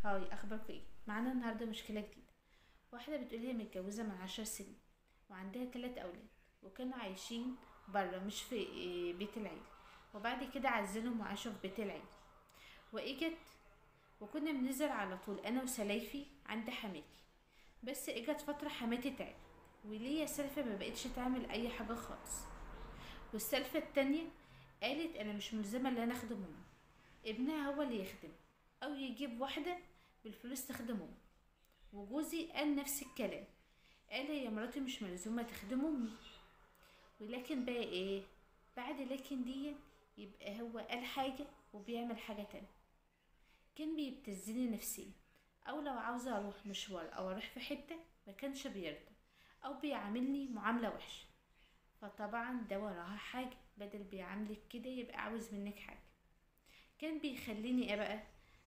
هاي، اخباركم ايه؟ معانا النهارده مشكلة جديده. واحدة بتقول هي متجوزة من 10 سنين وعندها 3 اولاد، وكانوا عايشين برا مش في بيت العيله، وبعد كده عزلهم وعاشوا في بيت العيله. واجت وكنا بننزل على طول انا وسلايفي عند حماتي، بس اجت فترة حماتي تعبت، وليا سلفة ما بقتش تعمل اي حاجة خالص. والسلفة التانية قالت انا مش ملزمة ان انا اخدم امي، ابنها هو اللي يخدم او يجيب واحدة بالفلوس تخدم امي. وجوزي قال نفس الكلام، قال هي مراتي مش ملزومة تخدم امي. ولكن بقى ايه بعد لكن دي، يبقى هو قال حاجة وبيعمل حاجة تانية. كان بيبتزني نفسيا، او لو عاوزة اروح مشوار او اروح في حتة ما كانش بيرضى، او بيعاملني معاملة وحشة. فطبعا ده وراها حاجة، بدل بيعاملك كده يبقى عاوز منك حاجة. كان بيخليني ايه بقى،